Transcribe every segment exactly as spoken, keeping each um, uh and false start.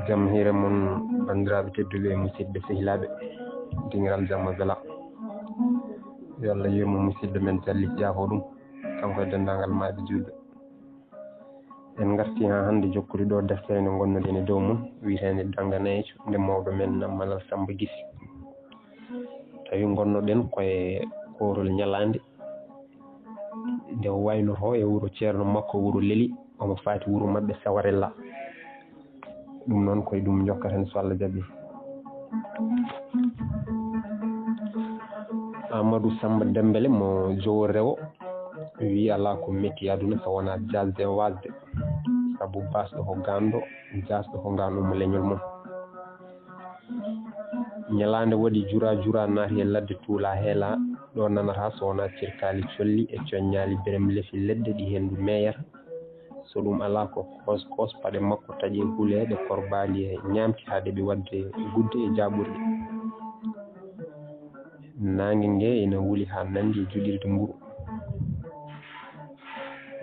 Jam hiire mon, banndiraaɓe tedduɓe, musidɓe sehilaaɓe, dingiral jam e bela. Yo Allah yurmo musidɗo men Jalli, yaafo ɗum, kanko e denndaangal maayɓe juulɓe. En ngartii haa hannde jokkude ɗo deftere nde ngonnoɗen e dow mum, wiyeteende Dannga Nayeejo, nde mawɗo men Malal Sammba Gisi. Tawi ngonnoɗen ko e koorol ñalaande nde o waynotoo e wuro ceerno makko, wuro Leli, omo faati wuro maɓɓe Sawarella. Ɗum noon koye ɗum njokkaten so Allah jaɓi. Amadou Samba Dembele mo Jowo Rewo wi alaa ko metti aduna so wonaa jaasde e waasde, sabu baasɗo ko gaanɗo, jaasɗo ko gaanɗo mo leñol mum. Ñalaande waɗi jura jura naati e ladde tuula heela, ɗo nanata so wonaa cirkaali colli e coññaali berem lefi leɗɗe ɗi henndu meeyata. So ɗum alaa ko koos koos paɗe makko taƴi huleeɗe korbaali e ñaamki haa ɗeɓi waɗde gudde e jaaɓurɗe. Naange nge ina wuli haa nanndi e juɗirde mburu.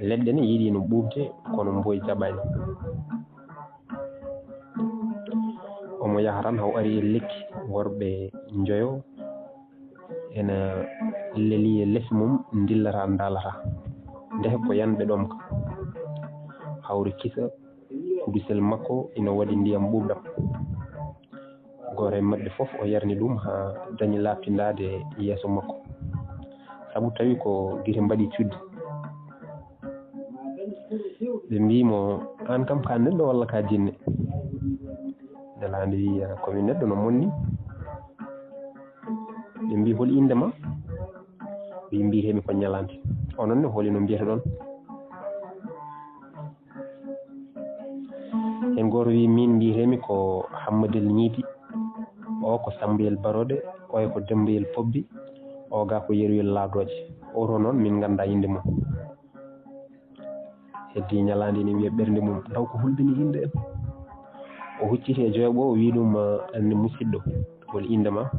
Leɗɗe ne yiɗi no ɓuuɓde kono mboy jaɓaani. Omo yaha tan haw ari e lekki worɓe njoyo ena leli e les mum ndillata ndaalata. Ndehe ko yanɓe ɗomka. Hawri kisa kudusel makko ina waɗi ndiyam ɓuuɓɗam. Gooto e maɓɓe fof o yarni ɗum haa dañi laaɓtindaade yeeso makko. Sabu tawi ko gite mbaɗi cuddi. Ɓe mbii mo, "Aan kam ka neɗɗo walla ka jinne?" Nelaande wii, "Ah, ko mi neɗɗo no monni." Ɓe mbii, "Hol innde ma?" Ɓe mbii, "Hemi ko Ñalaande." Onon ne, holi no mbiyata ɗon? Heen gooto wii, "Miin mbiyetee-mi ko Hammadel Ñiibi, o ko Sambayel Barooɗe, oya ko Dembayel Pobbi, o ga ko Yeroyel Laadooje. O to noon min nganndaa innde mum." Heddii ñalaande ene wiya ɓernde mum, "Taw ko hulɓini innde en?" O hucciti e joyo ɓo, o wii ɗum, "Aan ne musidɗo, hol innde ma?"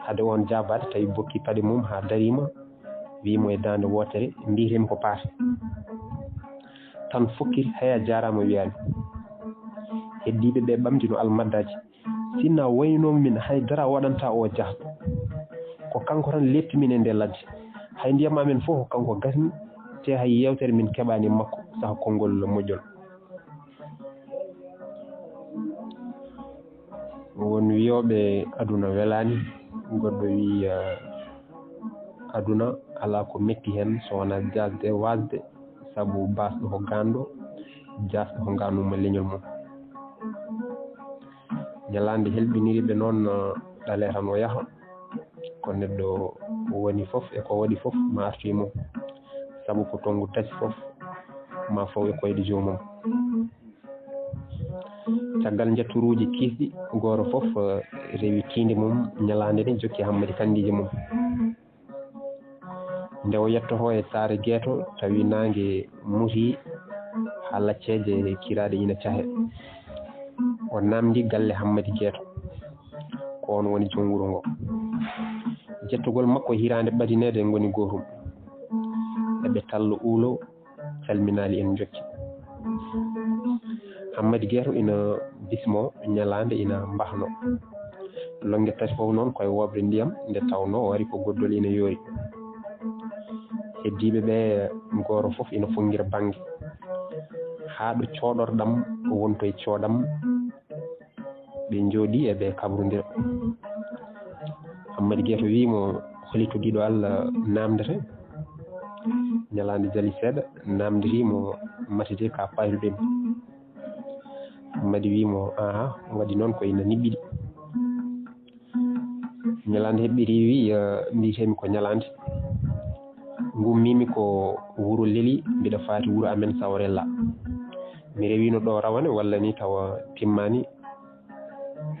Hade oon jaabaade, tawi bokki paɗe mum haa dariima, wii mo e daande wootere, "Mbiyetee-mi ko Paate." Tan fokkiti, "Haya jaaraama," wiyaani. Heddiiɓe ɓe ɓamti no almaddaaji. "Sinna waynoo min, hay dara waɗanta o jaasɗo. Ko kanko tan leeɓti min e nde ladde. Hay ndiyam amen fof ko kanko gasni, te hay yeewtere min keɓaani makko saha konngol moƴƴol." Won wiyooɓe aduna welaani, goɗɗo wii, eh, aduna alaa ko metti heen so wonaa jaasde e waasde, sabu baasɗo ko gaanɗo, jaasɗo ko gaanɗo mo leñol mum. Ñalaande helɓiniri ɓe noon, eh, ɗalee tan o yaha. Ko neɗɗo woni fof e ko waɗi fof ma artu e mum, sabu ko tonngu tati fof ma faw e koyɗe joomum. Caggal njatturuuji kiisɗi, gooto fof, eh, rewi tiinde mum. Ñalaande nde jokki Hammadi kanndiije mum. Nde o yettotoo e saare geeto, tawi naange muti haa lacceeje kiraaɗe ina cahe. O naamndi galle Hammadi Geeto, ko oon woni joom wuro ngo. Jettogol makko hiraande ɓadineede ngoni gootum. Eɓe tallo uulo, calminaali en njokki. Hammadi Geeto ina bismo ñalaande ina mbahno. Lonnge tati fof noon koye wooɓre ndiyam, nde tawnoo o ari ko goddol ina yoori. Heddiiɓe ɓe gooto fof ina fonngira bannge. Haa ɗo cooɗorɗam wontoye cooɗam, ɓe njooɗii eɓe kabrondira. Hammadi Geeto wii mo, "Holi to giɗo Allah naamndata?" Ñalaande jali seeɗa, naamndirii mo, "Mate de ka payruɗen." Hammadi wii mo, "Aha, waɗi noon ko ina niɓɓiɗi." Ñalaande heɓɓirii wii, "Eh, mbiyetee-mi ko Ñalaande. Ngummiimi ko wuro Leli, mbiɗa faati wuro amen Sawarella. Mi rewiino ɗo rawane walla ni tawa timmaani.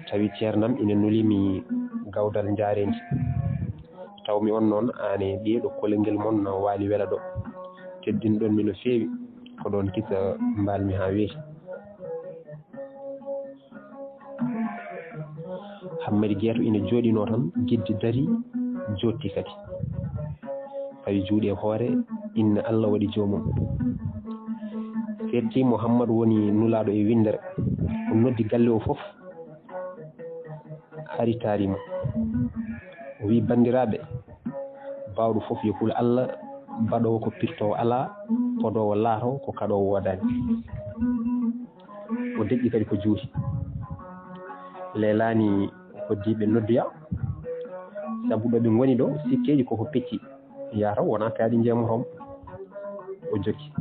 Tawi ceernam ina nuli mi gawdal njaareendi. Taw mi on noon, aan e ɓiyɗo kolel ngel mon waali wela ɗo. Teddinɗon mi no feewi. Ko ɗoon kisa mbaal mi haa weeti." Hammadi Geeto ina jooɗinoo tan, giddi darii, jooɗti kadi. Tawi juuɗe hoore, inna Allah waɗi joomum. Ɓeetti Muhammad woni nulaaɗo e winndere. O noddi galle o fof, ari taari mo. O wi, "Banndiraaɓe, baawɗo fof yo hul Allah, baɗoowo ko pirtoowo alaa, podoowo laato ko kaɗoowo woodaani." O deƴƴi kadi ko juuti. Leelaani hoddii ɓe noddoya, sabu ɗo ɓe ngoni ɗo, sikkeeji koko pecci. Yaata wonaa kadi njeemoto mo. O jokki.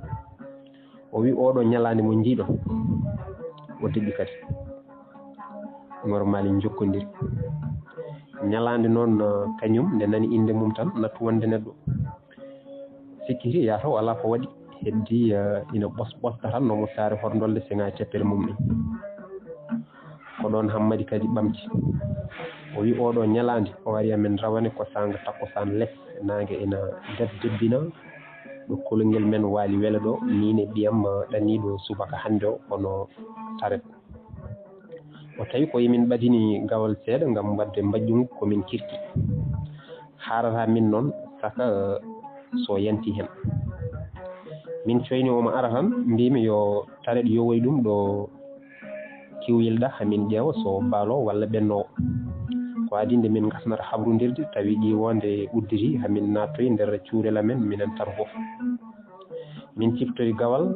O wi, "Oɗo ñalaande mo njiiɗon." O deƴƴi kadi. Normal en njokkondiri. Ñalaande noon, eh, kañum nde nani innde mum tan, nattu wonde neɗɗo. Sikkiti yaata o alaa ko waɗi. Heddi, eh, ina ɓos-, ɓosta tan no mo saare horndolle seŋa e teppere mum en. Ko ɗoon Hammadi kadi ɓamti. O wi, "Oɗo ñalaande o ari amen rawane ko saanga takkusaan les, naange ina deb-, debbina. Ɗo kolongel men waali wele ɗo, miin e ɓiyam, eh, ɗanniiɗo subaka hannde o, hono taret. O tawi ko emin ɓadini gawal seeɗa ngam waɗde mbaƴƴungu ko min kirti. Haarata min noon saka, eh, so yanti heen." Min coyni omo ara tan, mbimi yo taret yowoy ɗum ɗo kiwyilɗa, hamin ƴeewa so baalo walla ɓennoowo. Ko adii nde min ngasnata habrundirde, tawi ƴiiwoonde udditi, hamin naattoy nder cuurel amen, minen tato fof. Min ciftori gawal,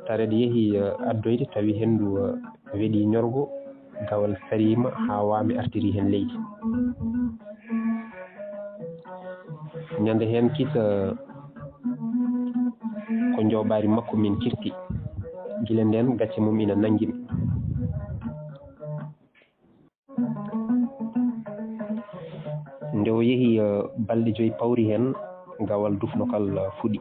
taret yehi, eh, addoyde, tawi henndu, eh, weɗi ñorgo, gawal sariima haa waame artiri heen leydi. Ñande heen kisa ko njoobaari makko min kirti. Gila ndeen gacce mum ina nanngi mi. Nde o yehi, eh, balɗe joyi pawri heen, gawal dufnokal, eh, fuɗi.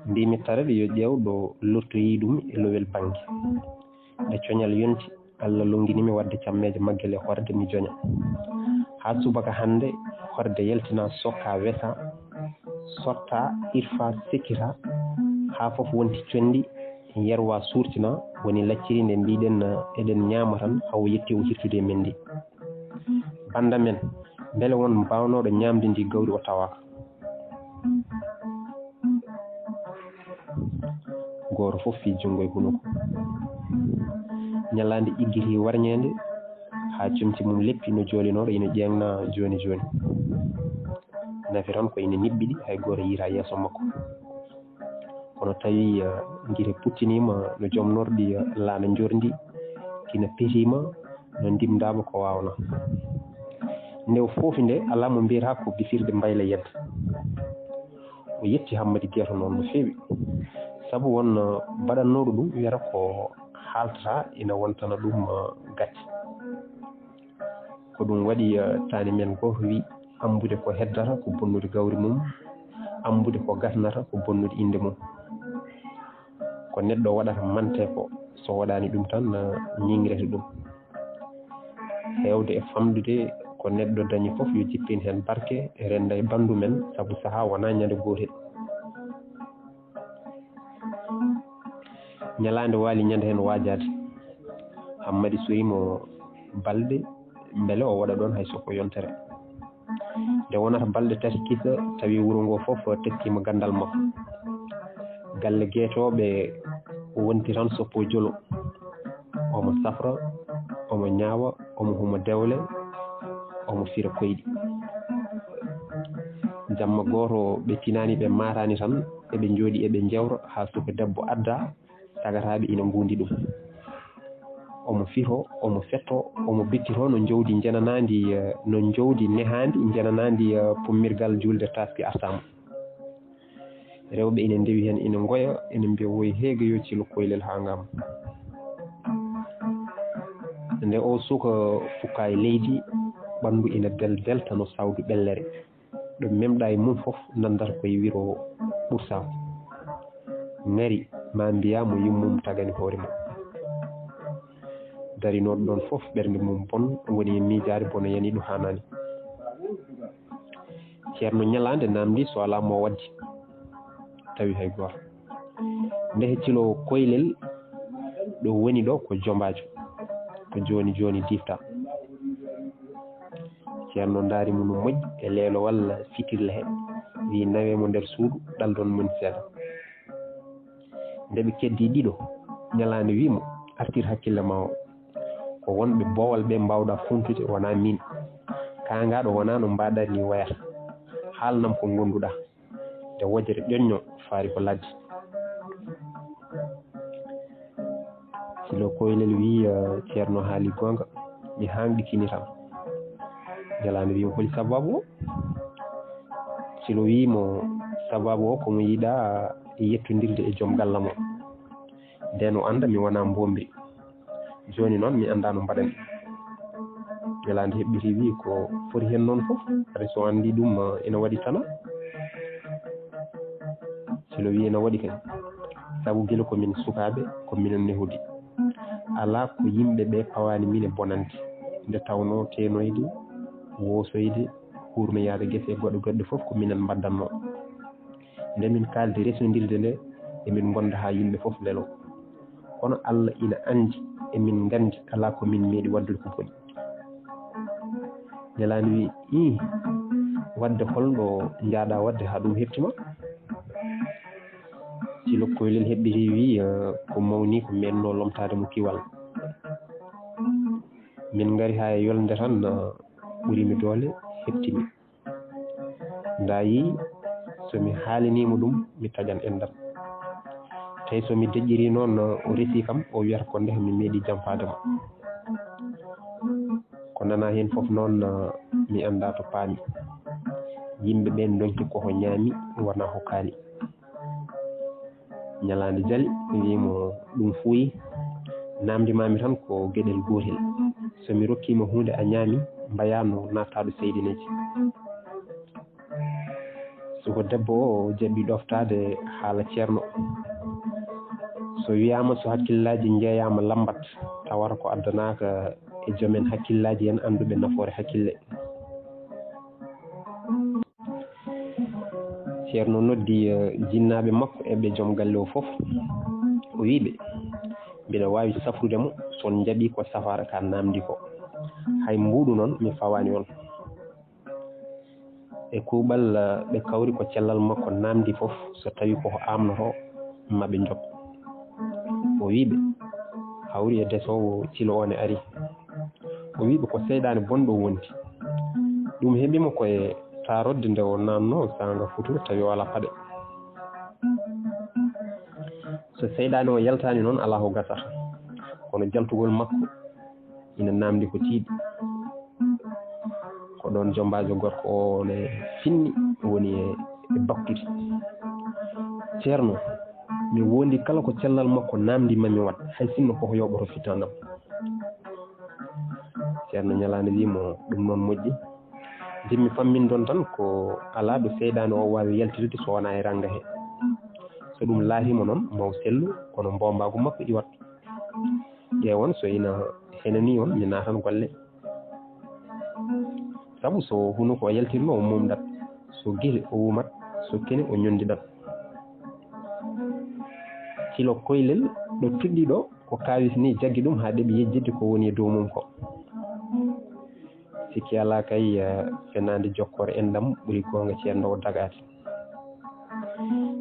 Mbimi taret yo ƴeew ɗo lottoyi ɗum e lowel bannge. Nde coñal yonti, Allah lonngini mi waɗde cammeeje maggel e horde mi joña. Haa subaka hannde, horde yaltina, sokka, wesa, sotta, irfa, sekkita, haa fof wonti conndi, yerwa, suurtina, woni lacciri nde mbiɗen, eɗen ñaama tan, hawo yetti o hirtude e men ndi. Bannda men, mbele won mbaawnooɗo ñaamde ndi gawri o tawaaka? Gooto fof fii junngo e hunuko. Ñalaande ƴiggiti warñeende, haa comci mum leppi no joolinooɗo ina ƴeeŋna jooni jooni. Nafi tan ko ina niɓɓiɗi, hay gooto yiyataa yeeso makko. Kono tawi, eh, gite puttiniima no jomnorɗi, eh, laana njorndi, kina piriima no ndimdaama ko waawnaa. Nde o foofi nde, alaa mo mbiyata ko bisirɗe mbayla yedda. O yetti Hammadi Geeto noon no feewi, sabu won, eh, baɗannooɗo ɗum wiyata ko haaltata ina wontana ɗum, eh, gacce. Ko ɗum waɗi, eh, taani men gooto wi, "Ambude ko heddata ko bonnude gawri mum, ambude ko gasnata ko bonnude innde mum." Ko neɗɗo waɗata mante ko, so waɗaani ɗum tan, eh, ñiŋrete ɗum. Heewde e famɗude ko neɗɗo dañi fof yo jippin heen barke, rennda e ɓanndu men, sabu sahaa wonaa ñande gootel. Ñalaande waali ñande heen waajaade. Hammadi soyi mo balɗe, mbele o waɗa ɗoon hay so ko yontere. Nde wonata balɗe tati kisa, tawi wuro ngoo fof teskiima ganndal makko. Galle geetooɓe wonti tan soppo jolo. Omo safra, omo ñaawa, omo huma dewle, omo fira koyɗi. Jamma gooto ɓe tinaani, ɓe maataani tan, eɓe njooɗi, eɓe njewta haa suka debbo adda, tagataaɓe ina nguundi ɗum. Omo firo, omo fetto, omo bittito no njawdi njenanaandi, eh, no njawdi nehaandi njenanaandi, eh, pummirgal juulde taaske artaama. Rewɓe ina ndewi heen, ina ngoya, ina mbiya, "Woy heege yo cilo koylel haa ngam." Nde o suka fukka e leydi, ɓanndu ina del-, delta no sawdu ɓellere. Ɗo memɗa e mum fof nanndata koye wiro ɓursaako. Ngari ma mbiya mo yummum tagani hoore mum. Darinooɗo ɗoon fof ɓernde mum bon, woni e miijaade bono yani ɗo haanaani. Ceerno ñalaande naamndi so alaa mo waddi, tawi hay gooto. Nde hecciloowo koylel ɗo woni ɗo ko jombaajo, ko jooni jooni difta. Ceerno ndaari mo no moƴƴi e leelowal fitirle he, wi, "Nawee mo nder suudu, ɗaldon mum seeɗa." Nde ɓe keddii ɗiɗo, ñalaande wii mo: "Artir hakkille ma o. Ko wonɓe boowal ɓe mbaawɗaa funtude, wonaa miin. Kaangaaɗo wonaa no mbaɗaa ni wayata. Haalnam ko ngonduɗaa." Nde wojere ƴoñño faari ko ladde. Silo Koylel wii: "Eh, Ceerno haali goonga, mi haanɗikini tan." Ñalaande wii mo: "Holi sababu o?" Silo wii mo: "Sababu o ko mo yiɗaa yettondirde e joom gallam o. Ndeen o annda mi wonaa mboombiri. Jooni noon mi anndaa no mbaɗan." Ñalaande heɓɓiti wii: "Ko foti heen noon fof, haɗa so anndi ɗum, eh, ina waɗi tana?" Silo wii: "Ina waɗi kay. Sabu gila ko min sukaaɓe, ko minen nehodi. Alaa ko yimɓe ɓe pawaani min e bonande. Nde tawnoo teenoyde, woosoyde, huurnoyaade gese e goɗɗe goɗɗe fof ko minen mbaɗdannoo. Nde min kaaldi resondirde nde, emin ngonda haa yimɓe fof lelo. Kono Allah ina anndi, emin nganndi alaa ko min meeɗi waɗdude ko boni." Ñalaande wii: "Ih, waɗde holno njaaɗaa waɗde haa ɗum heɓti ma?" Silo Koylel heɓɓiti wii: "Eh, ko mawni ko meeɗnoo lomtaade mo kiwal. Min ngari haa e yolnde tan, eh, ɓuri mi doole, heɓti mi. Ndaa yii, so mi haaliniima ɗum, mi taƴan enɗam. Tawi so mi deƴƴirii noon, o resii kam, o wiyata ko ndeke mi meeɗii jamfaade mo. Ko nanaa heen fof noon, mi anndaa to paami. Yimɓe ɓeen ndonki ko o ñaami, wonaa ko kaali." Ñalaande jali, wii mo: "Ɗum fuuyi. Naamndimaami tan ko geɗel gootel. So mi rokkiima huunde a ñaami, mbayaa no naataaɗo seydineeji." Suko debbo o jaɓi ɗoftaade haala ceerno. So wiyaama, so hakkillaaji njeeyaama lammbat, tawata ko addanaaka e joom en hakkillaaji en annduɓe nafoore hakkille. Ceerno noddi, eh, jinnaaɓe makko e ɓe joom galle o fof. O wii ɓe: "Mbiɗa waawi safrude mo, so on njaɓii ko safaara ka naamndi ko. Hay mbuuɗu noon mi fawaani on." E kuuɓal, eh, ɓe kawri ko cellal makko naamndi fof, so tawii ko ko aamnotoo, ma ɓe njoɓ. O wii ɓe: "Hawri e desoowo Cilo o ne ari." O wii ɓe: "Ko seyɗaane bonɗo wondi. Ɗum heɓi mo ko e taarodde nde o naatnoo saanga futuro tawi o alaa paɗe. So seyɗaane o yaltaani noon, alaa ko gasata. Kono jaltugol makko ina naamndi ko tiiɗi." Ko ɗoon jombaajo gorko o ne finni, woni e, e baktude. "Ceerno, mi wondi kala ko cellal makko naamndi ma mi waɗ, hay sinno ko ko yoɓoto fittaandu am." Ceerno Ñalaande wii mo: "Ɗum noon moƴƴi. Ndimmi fammindon tan ko alaa ɗo seyɗaane o waawi yaltitude so wonaa e rannga he. So ɗum laafiima noon, maw sellu, kono mboombaagu makko iwat. Ƴeewon, so ina henanii on, mi naatan golle. Sabu so hunuko o yaltirno, o mumdat, so gite o wumat, so kene o ñondidat." Cilo Koylel ɗo tuɗɗi ɗo, ko kaawis ni jaggi ɗum haa ɗeɓi yejjitde ko woni e dow mum ko. Sikki alaa kay, eh, fenaande jokkoore enɗam ɓuri goonga ceerno o dagaade.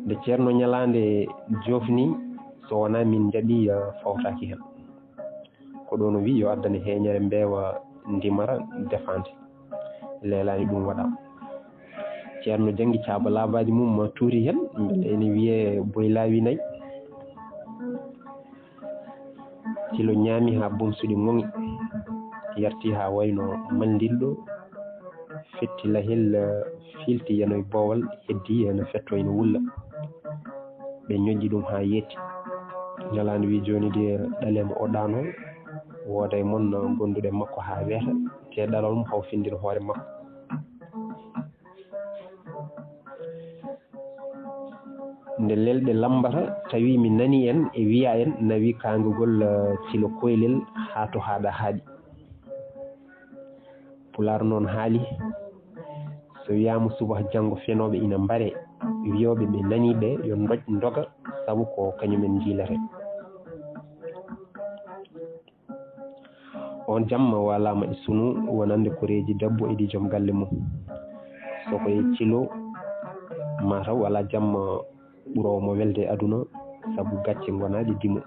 Nde Ceerno Ñalaande joofni, so wonaa min njaɓi, eh, fawtaaki heen. Ko ɗoon o wii yo addane heeñere mbeewa ndimara defaande. Leelaani ɗum waɗa. Ceerno janngi caaba laabaaji mum ma tuuri heen, mbele ene wiyee boy laawi nayi. Cilo ñaami haa bonsuɗi ŋoŋi, yarti haa wayno manndilɗo, fetti lahel, filti yanoy boowal, heddi no fetto ina wulla. Ɓe ñoƴƴi ɗum haa yetti. Ñalaande wii: "Jooni de, ɗalee mo o ɗaano, wooda e mon gonduɗo e makko haa weeta, te ɗalol mo haw findin hoore makko." Nde lelɗe lammbata, tawi mi nani en e wiya en nawi kaangugol, eh, Cilo Koylel haa to haaɗa haaɗi. Pulaar noon haali, so wiyaama subaka janngo fenooɓe ina mbare, wiyooɓe ɓe nanii ɓe yo ndoj ndoga, sabu ko kañumen njiilata. Oon jamma waalaama e sunu wonande koreeji debbo e ɗi joom galle mum. So ko e Cilo, mataw alaa jamma ɓuroowo mo welde e aduna. sabu gacce ngonaaɗe dimo.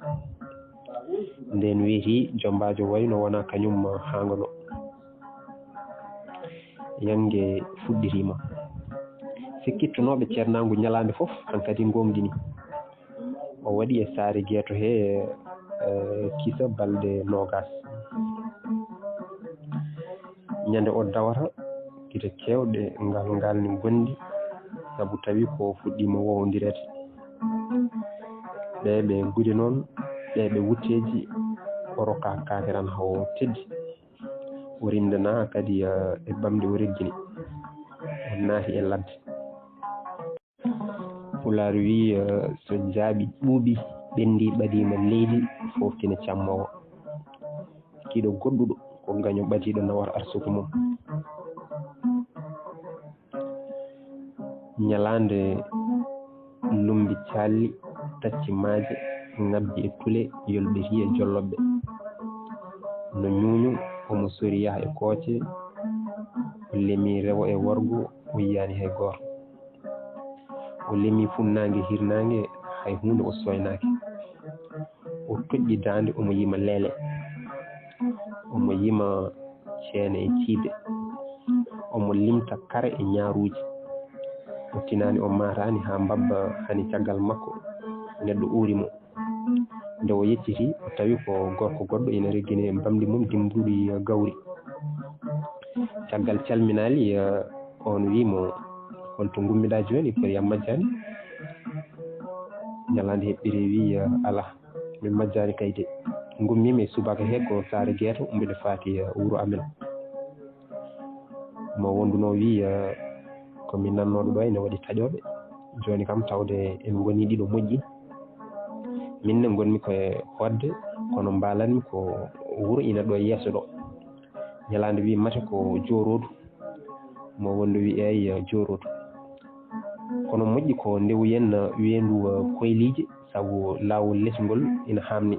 Ndeen weeti jombaajo wayno wonaa kañum haangono. Yannge fuɗɗiriima. Sikkittunooɓe ceernaangu ñalaande fof hankadi ngoongɗini. O waɗi e saare geeto he, eh, kisa balɗe noogaas. Ñande o dawata, gite keewɗe ngal ngal ni gonɗi, sabu tawi ko fuɗɗiima wowondireede. Ɓe ɓe gude noon, ɓe ɓe wutteeji, o rokka kaakeran hawo teddi. O rindana kadi, eh, e bamɗe o reggini. O naati e ladde. Pulaar wii, eh, so jaaɓi ɓuuɓi, ɓenndi ɓadiima leydi, fof kina cammoowo. Kiiɗo goɗɗuɗo ko gaño ɓadiiɗo nawata arsuku mum. Ñalaande lummbi caalli, tacci maaje, ŋabbi e tule, yolɓiti e jolloɓe. No ñuuñu, omo sori yaha e kooce, o lemi rewo e worgo, o yiyaani hay gooto. O lemi funnaange hirnaange, hay huunde o sooynaaki. O toƴƴi daande, omo yima leele. Omo yima ceene e ciibe. Omo limta kare e ñaaruuji. O tinaani, o maataani haa mbabba hani caggal makko neɗɗo uuri mo. Nde o yecciti, o tawi ko gorko goɗɗo ina reggini bamɗi mum dimmbuɗi gawri. Caggal calminaali, eh, on wii mo, "Holto ngummiɗaa jooni? Ko yam majjaani?" Ñalaande heɓɓiri wii, eh, "Alaa, min majjaani kay de. Ngummiimi e subaka he ko saare geeto mbiɗa faati, eh, wuro amen." Mo wondunoo wii, eh, "Ko min nannooɗo ɗo ene waɗi taƴooɓe. Jooni kam tawde en ngonii ɗiɗo moƴƴi. Min ne ngonmi ko e hoɗde, kono mbaalanmi ko wuro ina ɗo yeeso ɗo." Ñalaande wii, "Mate ko jooroodu?" Mo wondu wii, "Eey, jooroodu. Kono moƴƴi ko ndewuyen weendu koyliije, sabu laawol les ngol ina haamni."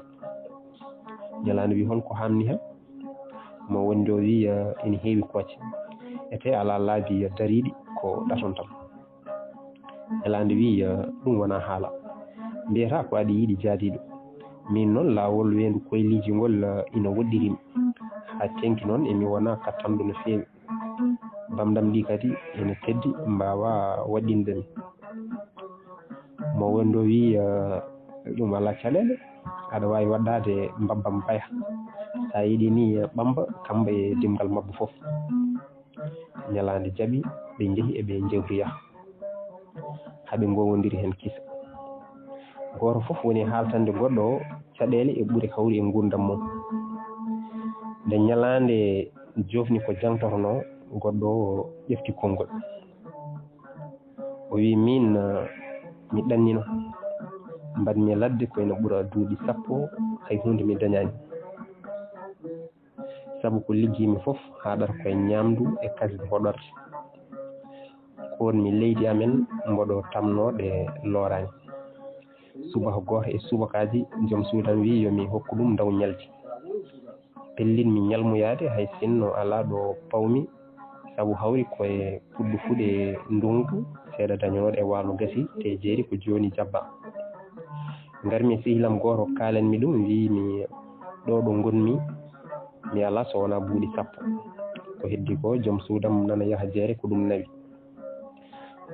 Ñalaande wii, "Hol ko haamni heen?" Mo wondu wii, "Ina heewi kooce. Ete alaa laabi dariiɗi ko ɗaton tan." Ñalaande wii, "Ɗum wonaa haala. Mbiyata ko aɗa yiɗi jaadiiɗo. Miin noon laawol weendu koyliije ngol ina woɗɗiri mi. Haa teŋti noon emi wona kattanɗo no feewi. Bamɗam ɗi kadi ene teddi, mbaawa waɗɗinde mi." Mo wondu wii, "Ɗum alaa caɗeele. Aɗa waawi waɗɗaade mbabbam baya. So a yiɗi ni ɓamba, kamba e dimngal mabba fof." Ñalaande jaɓi, ɓe njehi eɓe njewtoya. Haa ɓe ngowondiri heen kisa. Gooto fof woni haaltande goɗɗo o caɗeele e ɓure hawri e nguurndam mum. Nde ñalaande joofni ko jangtotonoo, goɗɗo o ƴefti konngol. O wii, "Miin, eh, mi ɗannino. Mbaɗmi e ladde ko ina ɓura duuɓi sappo, hay huunde mi dañaani. Sabu ko liggiimi fof haaɗata ko e ñaamdu e kaset hoɗorde. Koonmi leydi amen mboɗo tamnoo ɗe looraani." Subaka gooto e subakaaji, joom suudam wii yo mi hokku ɗum ndaw ñaldi. Pellitmi ñalmoyaade hay sinno alaa ɗo pawmi, sabu hawri ko e puɗɗu fuɗe ndunngu, seeɗa dañanooɗo e waalo gasi, te jeeri ko jooni jabba. Ngarmi e sehil am gooto, kaalanmi ɗum, mbiimi, "Ɗo ɗo ngonmi, mi alaa so wonaa buuɗi sappo. Ko heddi ko, joom suudam nana yaha jeere, ko ɗum nawi."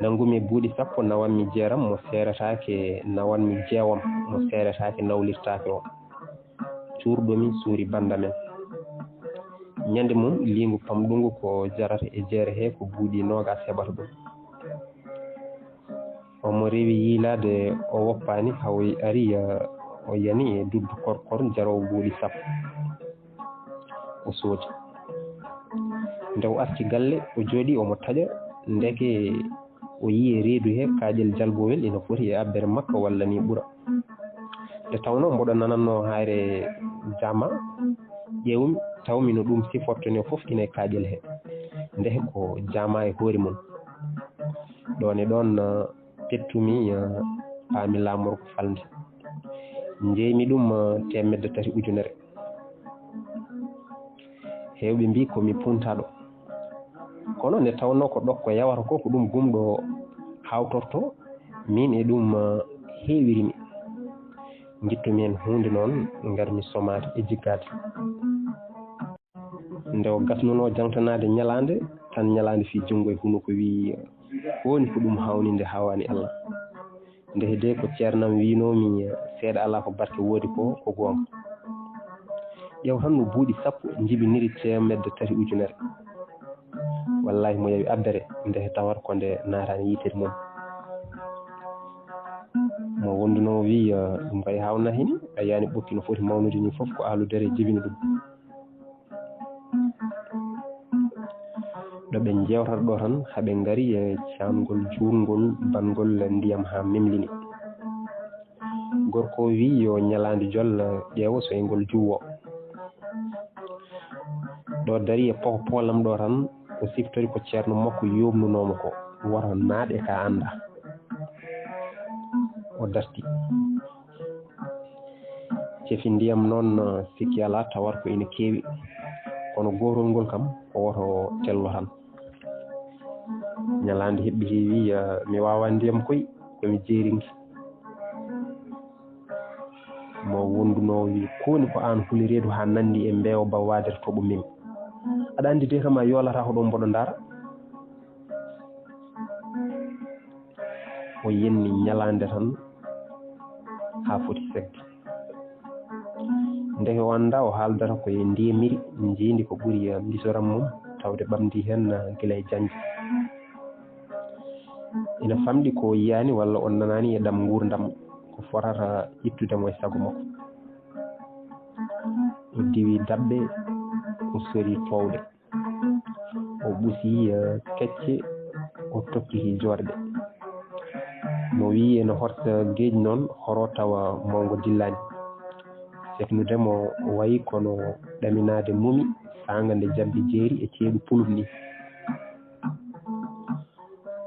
Nanngumi buuɗi sappo, nawanmi jeeram mo seeretaake, nawanmi jeewam mo seeretaake, nawlirtaake o. Cuurɗomi suuri bannda men. Ñande mum, liingu pamɗungu ko jarata e jeere he ko buuɗi noogaas heɓata ɗum. Omo rewi yiilaade, o woppaani, hawo ari, o yani e duddu korkor jaroowo buuɗi sappo. O soodi. Nde o arti galle, o jooɗi omo taƴa, ndeke o yii e reedu he kaaƴel jalbowel ina foti e abbere makka walla ni ɓura. Nde tawnoo mboɗo nanannoo haayre jaama, ƴeewmi, tawmi no ɗum sifortonoo fof ina e kaaƴel he. Ndeke ko jaama e hoore mum. Ɗoon e ɗoon, eh, pettumi, eh, paami laamorgo falnde. Njeeymi ɗum, eh, teemedde tati ujunere. Heewɓe mbii ko mi puuntaaɗo. Kono nde tawnoo ko ɗokko yawata ko, ko ɗum gumɗo hawtortoo, miin e ɗum, eh, heewiri mi. Ngittumi heen huunde noon, ngarmi somaade e jiggaade. Nde o gasnunoo jaŋtanaade ñalaande, tan ñalaande fii junngo e hunuko, wii, "Ko woni ko ɗum haawni nde haawaani Allah?" Nde hedee ko ceernam wiinoo mi, "Seeɗa alaa ko barke woodi ko, ko goonga." Ƴeew tan no buuɗi sappo njibiniri teemedde tati ujunere. Wallaahi mo yawi abbere, nde tawata ko nde naataani yitere mum. Mo wondunoo wii, "Ɗum kay haawnaa hini, a yiyaani ɓokki no foti mawnude nii fof, ko aaludere jibini ɗum." Ɗo ɓe njeewtata ɗo tan, haa ɓe ngari e caangol juutngol, banngol ndiyam haa memlini. Gorko o wii yo ñalaande jolla, ƴeewa so e ngol juuwo. Ɗo dari e poko poolam ɗo tan, o siftori ko ceerno makko yooɓnunoo mo ko, woto naaɗ e ka anndaa. O darti. Cefi ndiyam noon, sikki alaa, tawata ko ina keewi, kono gootol ngol kam, ko woto tello tan. Ñalaande heɓɓitii, wii, "Mi waawaa ndiyam koy, ko mi jeerinki." Mo wondunoo wii, "Ko woni ko aan huli reedu haa nanndi e mbeewa ba waadere toɓo mem? Aɗa anndi de kam a yoolataa ko ɗo mboɗo ndaara." O yenni ñalaande tan haa foti segde. Ndeke o anndaa o haaldata ko e ndiyamiri njiyndi ko ɓuri mbisoram mum, tawde ɓamdii heen gila e jannde. Ina famɗi ko o yiyaani walla o nanaani e ɗam nguurndam ko fotata ittude mo e sago makko. O diwi daɓɓe, o sori toowɗe. O ɓusi, eh, kecce, o tokkiti joorɗe. No wiyi ene horsa geej noon, horo tawa mawngo dillaani. Sefnude mo wayi kono ɗaminaade mumi, saanga nde jabbi jeeri e ceeɗu pulum ni.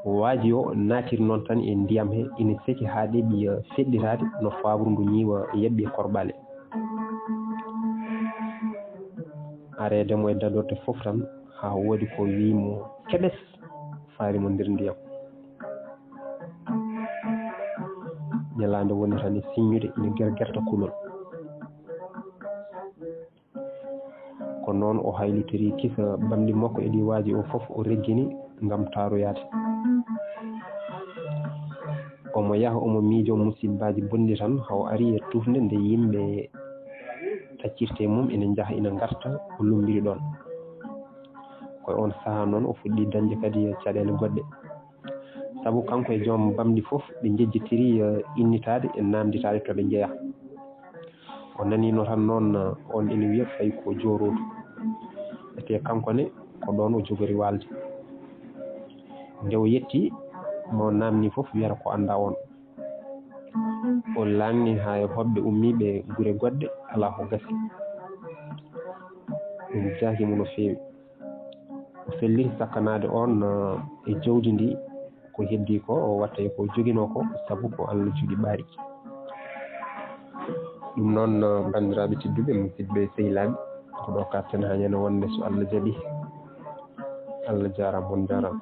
Waaji o naatiri noon tan e ndiyam he, ina seki haa ɗeɓi, eh, feɗɗitaade no faabru ndu ñiiwa yaɓɓi e korɓaale. Areede mo e dadorte fof tan, haa woodi ko wiyi mo keɓes, faari mo nder ndiyam. Ñalaande woni tan e siññude, ina gergerta kulol. Ko noon o haylitori kisa bamɗi makko e ɗi waaji o fof, o reggini ngam taaroyaade. Omo yaha, omo miijoo musibbaaji bonɗi tan, haa o ari e tufnde nde yimɓe taccirta e mum, ina njaha, ina ngarta, o lummbiri ɗoon. Ko e oon sahaa noon o fuɗɗi dañde kadi caɗeele goɗɗe. Sabu kanko e joom bamɗi fof, ɓe njejjitiri, eh, innitaade e naamnditaade to ɓe njeyaa. O naniino tan noon, eh, oon ina wiya fay ko jooroodu. Etee kanko ne, ko ɗoon o jogori waalde. Nde o yettii, mo naamnii fof wiyata ko anndaa oon. O laamnii haa e hoɓɓe ummiiɓe gure goɗɗe, alaa ko gasi. Ɗum jaaki mo no feewi. O felliti sakkanaade oon, eh, e jawdi ndi, ko heddii ko o watta e ko joginoo ko, sabu ko Allah jogi ɓaari. Ɗum noon, eh, banndiraaɓe tedduɓe, musidɓe sehilaaɓe, ko ɗo kaaɗten haa ñande wonde so Allah jaɓi. Allah jaaraama, on njaaraama.